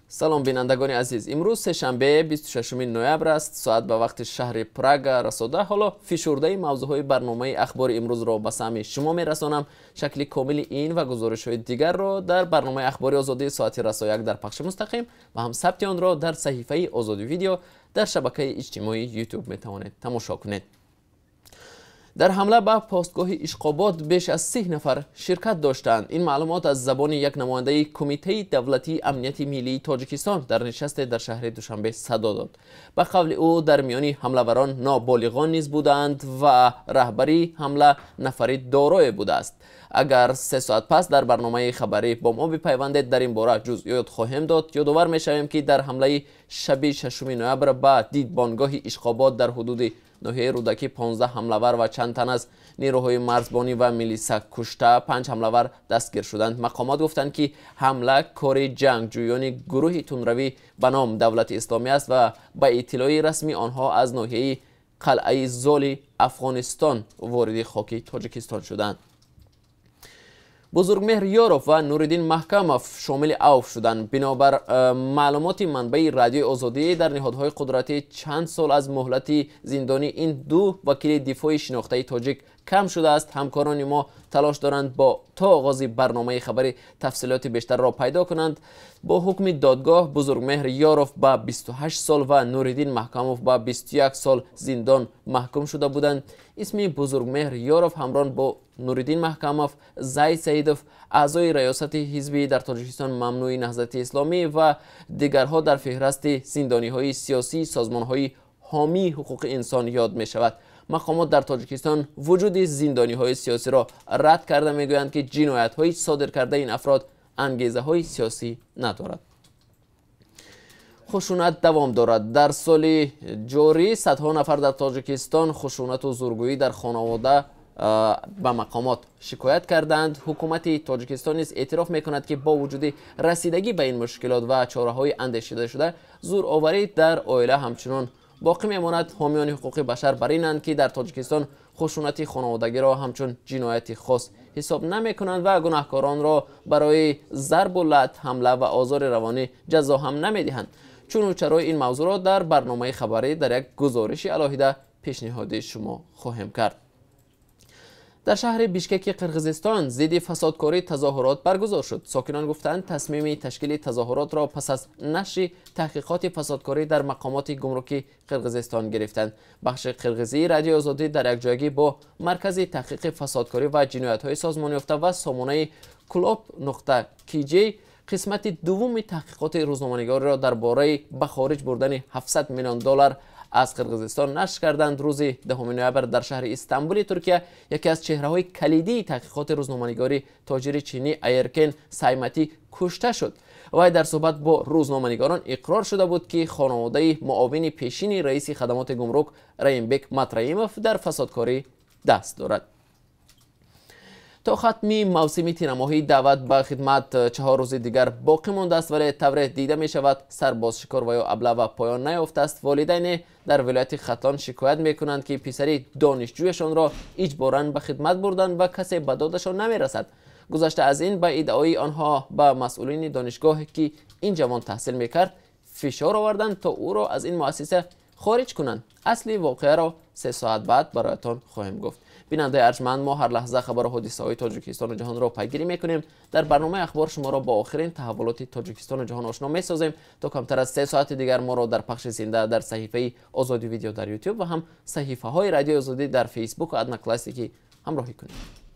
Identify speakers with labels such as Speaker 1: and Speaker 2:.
Speaker 1: Салом, бинандагони азиз. Имрӯз сешанбе, 26 ноябр аст. Соат ба вақти шаҳри Прага расода. Ҳоло фишурдаи мавзӯъҳои барномаи ахбори имрӯзро ба самъи шумо мерасонам. Шакли комили ин ва гузоришҳои дигарро дар барномаи Ахбори Озодӣ соати расо 1 дар пахши мустақим ва ҳам сабти онро дар саҳифаи Озодӣ Видео дар шабакаи иҷтимоии Ютуб метавонед тамошо кунед. Дар ҳамла ба постгоҳи Ишқобод беш аз 30 нафар ширкат доштанд. Ин маълумот аз забони як намояндаи Кумитаи давлатии амнияти миллии Тоҷикистон дар нишасте дар шаҳри Душанбе садо дод. Ба қавли ӯ, дар миёни ҳамлаварон ноболиғон низ буданд ва раҳбари ҳамла нафари дорое будааст. Агар 3 соат пас дар барномаи хабарӣ бо мо бипайвандед, дар ин бора ҷузъиёт хоҳем дод. Ёдовар мешавем, ки дар ҳамлаи шаби 6 ноябр ба дидбонгоҳи Ишқобод дар ҳудуди ноҳияи Рӯдакӣ 15 ҳамлавар ва чанд тан аз нерӯҳои марзбонӣ ва милиса кушта, 5 ҳамлавар дастгир шуданд. Мақомот гуфтанд, ки ҳамла кори ҷангҷӯёни гурӯҳи тундравӣ ба ном Давлати Исломӣ аст ва ба иттилои расмӣ онҳо аз ноҳияи Қалъаи Золи Афғонистон вориди хоки Тоҷикистон шуданд. Бузургмеҳр Ёров ва Нуриддин Маҳкамов шомили авф шуданд. Бинобар маълумоти манбаи Радиои Озодӣ дар ниҳодҳои қудратӣ, чанд сол аз муҳлати зиндонии ин ду вакили дифои шинохтаи тоҷик кам шудааст. Ҳамкорони мо талош доранд бо то оғози барномаи хабарӣ тафсилоти бештарро пайдо кунанд. Бо ҳукми додгоҳ Бузургмеҳр Ёров ба 28 сол ва Нуриддин Маҳкамов ба 21 сол зиндон маҳкум шуда буданд. Исми Бузургмеҳр Ёров ҳамроҳ бо Нуриддин Маҳкамов, Зайд Саидов, аъзои раёсати ҳизби дар Тоҷикистон мамнӯи Наҳзати Исломӣ ва дигарҳо дар феҳрасти зиндониҳои сиёсии созмонҳои ҳомии ҳуқуқи инсон ёд мешавад. Мақомот дар Тоҷикистон вуҷуди зиндониҳои сиёсиро рад карда, мегӯянд, ки ҷиноятҳои содир кардаи ин афрод ангезаҳои сиёсӣ надорад. Хушунат давом дорад. Дар соли ҷорӣ садҳо нафар дар Тоҷикистон хушунату зургӯӣ дар хонавода ба мақомот шикоят карданд. Ҳукумати Тоҷикистон низ эътироф мекунад, ки бо вуҷуди расидагӣ ба ин мушкилот ва чораҳои андешидашуда, зӯроварӣ дар оила ҳамчунон боқӣ мемонад. Ҳомиёни ҳуқуқи башар бар инанд, ки дар Тоҷикистон хушунати хонаводагиро ҳамчун ҷинояти хос ҳисоб намекунанд ва гунаҳкоронро барои зарбу лат, ҳамла ва озори равонӣ ҷазо ҳам намедиҳанд. Чуну чарои ин мавзӯъро дар барномаи хабарӣ дар як гузориши алоҳида пешниҳоди шумо хоҳем кард. Дар шаҳри Бишкеки Қирғизистон зидди фасодкорӣ тазоҳурот баргузор шуд. Сокинон гуфтанд, тасмими ташкили тазоҳуротро пас аз нашри таҳқиқоти фасодкорӣ дар мақомоти гумрукии Қирғизистон гирифтанд. Бахши қирғизии Радиои Озодӣ дар якҷоягӣ бо Маркази таҳқиқи фасодкорӣ ва ҷиноятҳои созмонёфта ва сомонаи Клоп нуқта кж қисмати дуввуми таҳқиқоти рӯзноманигориро дар бораи ба хориҷ бурдани 700 миллион доллар аз Қирғизистон нашр карданд. Рӯзи 10 ноябр дар шаҳри Истанбули Туркия яке аз чеҳраҳои калидии таҳқиқоти рӯзноманигорӣ, тоҷири чинӣ Аеркен Сайматӣ, кушта шуд. Вай дар суҳбат бо рӯзноманигорон иқрор шуда буд, ки хонаводаи муовини пешини раиси хадамоти гумрук Раимбек Матраимов дар фасодкорӣ даст дорад. То хатми мавсими тирамоҳии даъват ба хидмат 4 рӯзи дигар боқӣ мондааст, вале тавре дида мешавад, сарбозшикор ва ё аблава поён наёфтааст. Волидайне дар вилояти Хатлон шикоят мекунанд, ки писари донишҷӯяшонро иҷборан ба хидмат бурданд ва касе ба додашон намерасад. Гузашта аз ин, ба иддаои онҳо, ба масъулини донишгоҳе, ки ин ҷавон таҳсил мекард, фишор оварданд, то ӯро аз ин муассиса хориҷ кунанд. Асли воқеаро 3 соат баъд бароятон хоҳем гуфт. Бинандаи арҷманд, мо ҳар лаҳза хабару ҳодисаҳои Тоҷикистону ҷаҳонро пайгирӣ мекунем. Дар барномаи ахбор шуморо бо охирин таҳаввулоти Тоҷикистону ҷаҳон ошно месозем. То камтар аз 3 соати дигар моро дар пахши зинда дар саҳифаи Озодӣ Видео дар Ютуб ва ҳам саҳифаҳои Радиои Озодӣ дар Фейсбуку Одноклассники ҳамроҳӣ кунед.